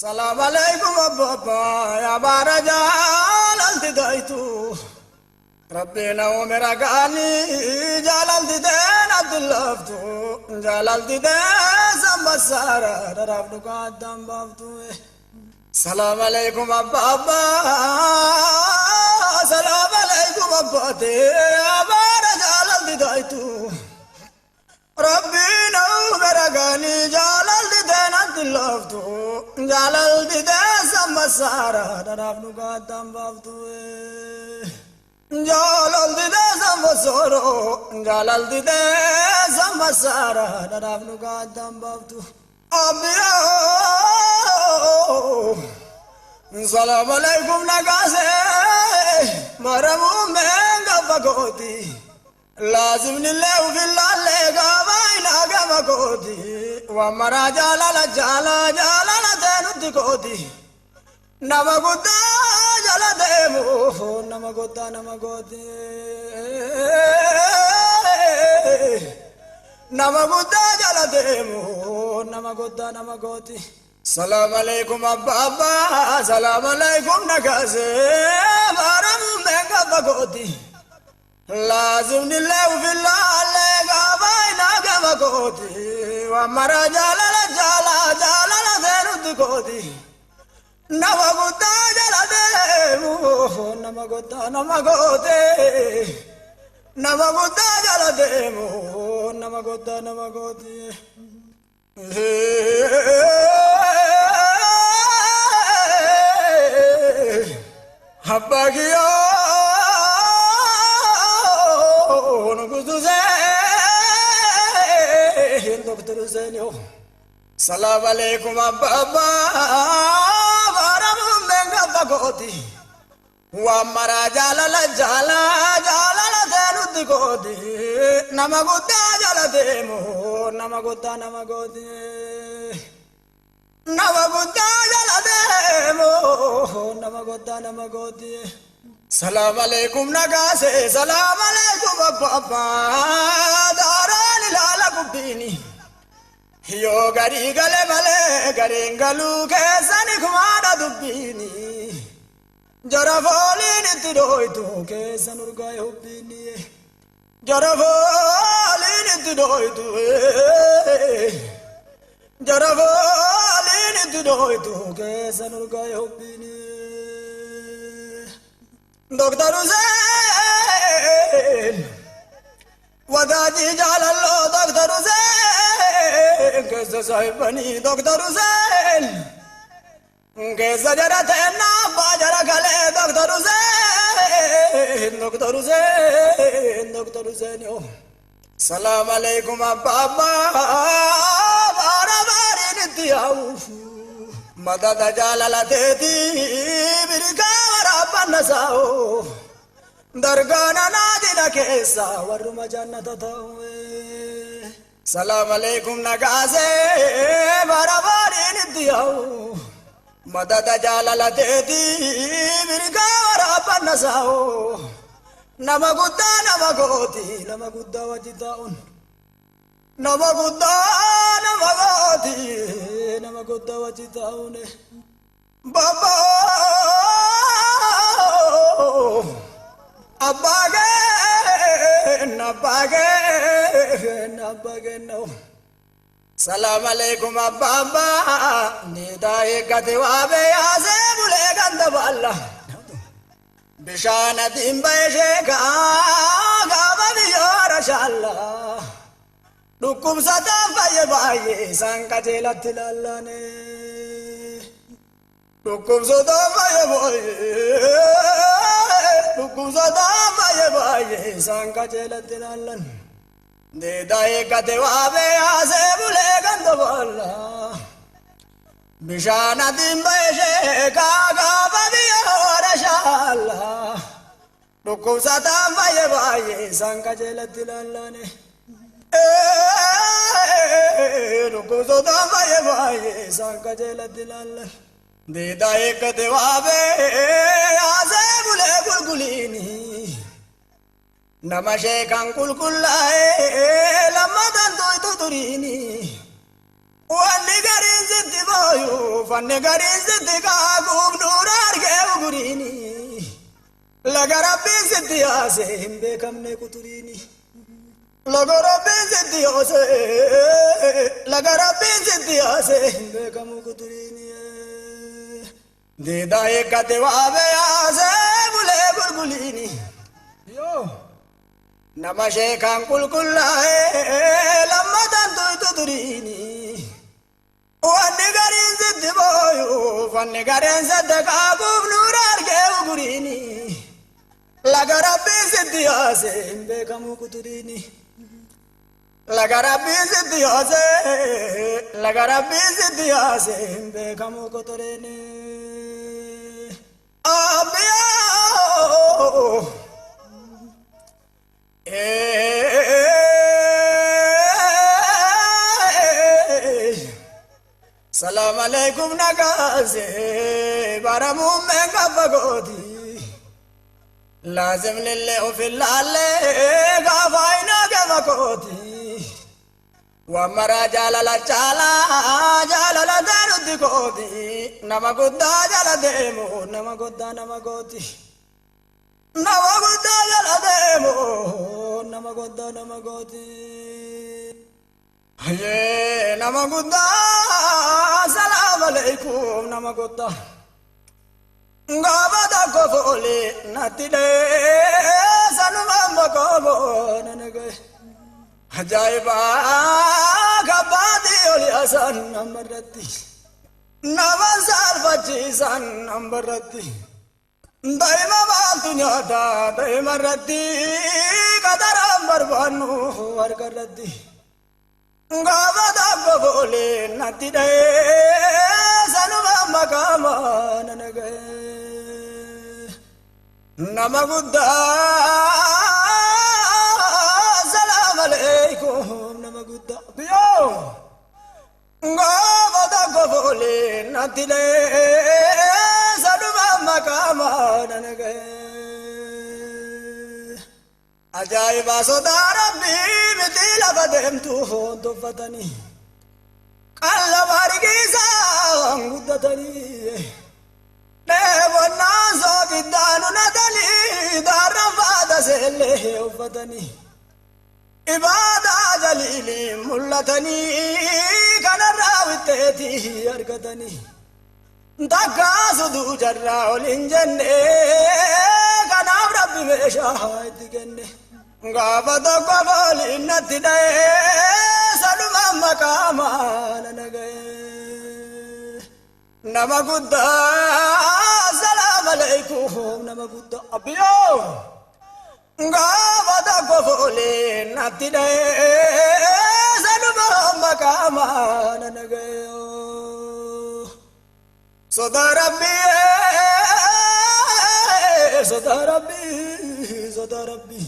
Salaam alaikum abbaa yaa baara jaalalti daayitu. Rabbiin umira gaanii jaalalti teen abdullaaftu jaalalti teen sammasaara daraaf dhugaa addaan baaftu. Salaam alaikum abbaa salaam alaikum abbaate yaa baara jaalalti daayitu. Rabbiin umira gaanii jaalalti teen abdullaaftu jaalalti teen sammasaara daraaf dhugaa addaan baaftu. Jaalalti deesa masoro, jaalalti deesa masara, daraaf nu gaadhaan baaftu. Abbiyoo, salaam alaikum nagaasee, maramuu meenga fagooti. Laazimni leewu filaallee gaafa inaa gama kooti. Waan maraa jaalala jaala jaalala teenutti kooti. Nama guddaa jala deemu nama guddaa nama gooti. Nama guddaa jala deemu nama guddaa nama gooti. Salaam alaikum abbaa salaam alaikum nagaasee baaramuun meeqa fagooti. Laazimni leewu filaallee gaafa inaa gama kooti. Waan maraa jaalala jaala jaalala seenutti kooti. Nama guddaa jala deemu nama guddaa nama goote. Nama guddaa jala deemu nama guddaa nama goote. Abbaa kiyyoo nugusu seen Doktor Hussein yoo. Salaam alaikum abbaa. Fagooti waan maraa jaalala jaala jaalala seenutti kooti nama guddaa jala deemu nama guddaa nama gooti nama guddaa jala deemu nama guddaa nama gooti. Salaam alaikum nagaase salaam alaikum abbaa daaraan ilaala gubbiini. Yoo garii gale malee gariin galuu keessani kumaadha dubbiini. Jara fooliin itti dhooytu keessan urgaa'e hubbiini. Jara fooliin itti dhooytu. Jara fooliin itti dhooytu keessan urgaa'e hubbiini. Doktor Hussein wadaajii jaalalloo Doktor Hussein keessa saahibanii Doktor Hussein keessa jara teennaa abbaa jara galee Doktor Hussein Doktor Hussein Doktor Hussein yoo. Salaam alaikum abbaa baara baariin itti yaa'u madada jaalala teetii birkaa waraabbanna saa'u. Dargaana naadina keessa warruma jannata ta'u. Salaam alaikum nagaasee bara baariin itti yaa'u. Madada jaalala teetii mirgaa waraabbanna saa'u. Nama guddaa nama gooti nama guddaa wajji taa'uun. Nama guddaa nama gooti nama guddaa wajji taa'uun. Babbaa abbaa kenna abbaa kenna abbaa kenna. Salaam alaikum abbaa niitaa eeggate waa beeyaasee bulee ganda baalla. Bishaan atiin ba'e sheekaa gaafa biyyoora shaalla. Dhukkubsataan fayyee baay'ee isaan qajeelatti ilaallane. Dhukkubsataan fayyee baay'ee dhukkubsataan fayyee baay'ee isaan qajeelatti ilaallan. Deedaa eeggate waa beeyaasee bulee ganda baalla. Bishaan atiin ba'e sheekaa gaafa biyyoora shaalla. Dhukkubsataan fayyee baay'ee isaan qajeelatti ilaallane. Dhukkubsataan fayyee baay'ee isaan qajeelatti ilaallan. Deedaa eeggate waa beeyaasee bulee qulqulliini. Nama sheekan qulqullaa'ee lammataan tuytu turiini. Wanni gariin sitti booyu fanni gariin sitti kaakuuf nuura argee uguriini. Laga rabbiin sitti yaase hin beekamne quturiini. Laga rabbiin sitti yaase laga rabbiin sitti yaase hin beekamu quturiini. Diidaa eeggate waabee yaase bulee gulguliini. Yoo. Nama sheekaan qulqullaa'ee lammatan tuytu duriini. Wanni gariin sitti booyu fanni gariin sitti kaakuuf nuura argee uguriini. Laga rabbiin sitti yaase hin beekamu quturiini. Laga rabbiin sitti yaase laga rabbiin sitti yaase hin beekamu quturiini. Abbiyaa. Salaam alaikum nagaase baramuun gaafa gooti. Laazim lillee ofilaallee gaafa aynaa gama kooti. Waan jaalala caalaa jaalala taanutti kooti. Nama guddaa jala deemu nama guddaa nama gooti. Nama guddaa jala deemu nama guddaa nama gooti. Hayyee nama guddaa salaam alaikum nama guddaa. Gaafa tokko fooli natti dhee sanuma maqaa nana gahe. Ajaa'iba kabbaatii oli asan namarratti. Nama saalfachiisan nambarratti. Daa'ima maaltu nyaata daa'ima irratti qataraan barbaannu harka irratti. Gaafa tokko fooli natti dhee sanuma maqaa nana gahe. Nama guddaa salaam alaikum nama guddaa biyyoo. Gaafa tokko fooli natti dhee sanuma maqaa nana gahe. Ajaa'iba sodaa rabbii miti lafa deemtu tuffatanii. Qallaba harkisaa guddatanii. Dheebonnaan soogiddaanu natanii daarra faata seellee uffatanii. Ibaadaa jaliilii mul'atanii kanarraa witteetii argatanii. Takkaa suduu jarraa ol hin jenne kanaaf rabbi meeshaa itti kenne. Gaafa tokko fooliin natti dhahee sanuma maqaa nana gahe. Nama guddaa salaam alaikum nama guddaa abbiyyoo. Gaafa tokko fooliin natti dhahee sanuma maqaa nana gahe. Sodaa rabbii sodaa rabbii sodaa rabbii.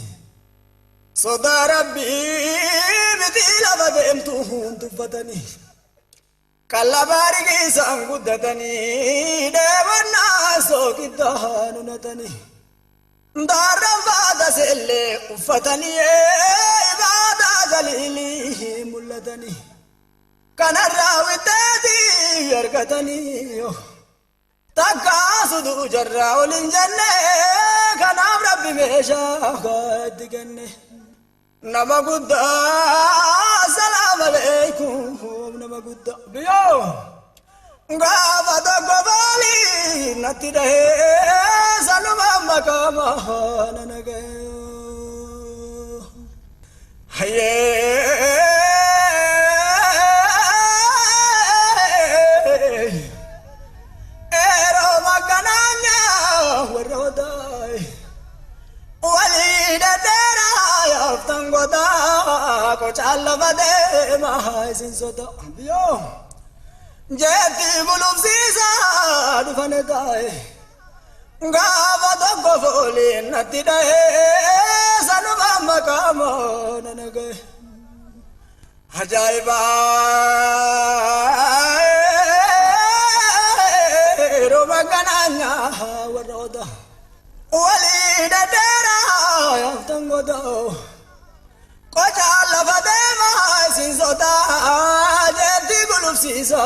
Sodaa rabbii miti lafa deemtu tuffatanii. Qallaba harkiisaan guddatanii dheebonnaa soogiddaa nunatanii. Daarra faata seellee uffatanii ibaadaa jaliilii mul'atanii. Kanarraa witteetii argatanii. Takkaa suduu jarraa ol hin jenne kanaaf rabbi meeshaa itti kenne. Nama guddaa salaam alaikum nama guddaa biyyoo. Gaafa tokko foolii natti dhahee sanuma maqaa nana gahe. Hayyee. Eeroo makkanaanya warra odaay. Walii dhadheeraa yaaftan godaa qocaan lafa deemaa isin sodaa biyyoo. Jeetti gulumsiisaa dhufane taa'e. Gaafa tokko fooliin natti dhahee sanuma maqaa nana gahe. Ajaa'iba yeroo makkanaanya warra odaa. Walii dhadheeraa yaaftan godaa. Qocaan lafa deemaa isin sodaa jeetti gulumsiisaa. Dhufsiisa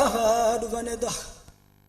dhufaneta.